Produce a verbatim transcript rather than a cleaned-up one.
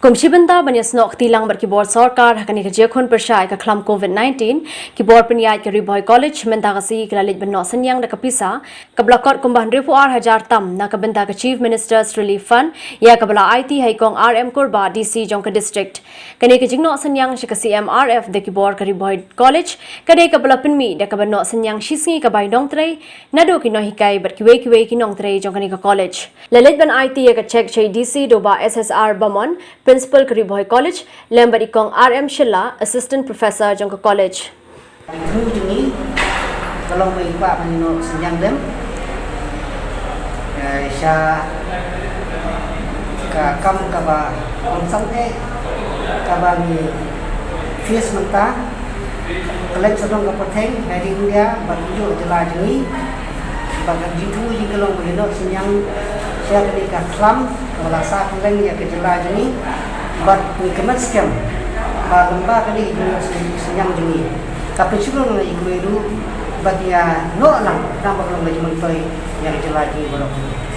Kum shi bynta ban ïasnoh kti lang bad ki bor sorkar ha kane ka jingkhun pyrshah ïa ka khlam covid nineteen, ki bor pynïaid ka Ri Bhoi College mynta ka sngi ki la leit ban noh synñiang da ka pisa kaba la kot kumba hynriewphew ar hajar tam na ka bynta ka Chief Minister's Relief Fund, ïa kaba la aiti ha i Kong R M Kurbah, D C jong ka district. Kane ka jingnoh synñiang sha ka C M R F da ki bor ka Ri Bhoi College ka dei kaba la pynmih da kaba noh synñiang shi sngi ka bai nongtrei naduh ki nonghikai bad kiwei kiwei ki nongtrei jong kane ka college. La leit ban aiti ïa ka cheque sha i D C Doba S S R Bamon, Principal ka Ri Bhoi College, lem bad i Kong R M Shylla, Assistant Professor jong ka college. Through jong ngi ka long ba i kwah ban ïa noh synñiang lem, eh, sha ka kam kaba kongsan eh kaba ngi face mynta, khlem sha dong ka pyrthei ha ri India bad ïa ka jylla jong ngi. Bad ka jingthmu jong ngi ka long ba ïa noh synñiang sha kane ka khlam kaba la sah kyrleng ïa ka jylla jong ngi. Bad ngi kmen skhem ba lyngba kane ka jingnoh synñiang jong ngi ka pynshlur ïa kiwei ruh bad ïa noh lang khnang ba ka long ka jingmyntoi ïa ka jylla jong ngi baroh.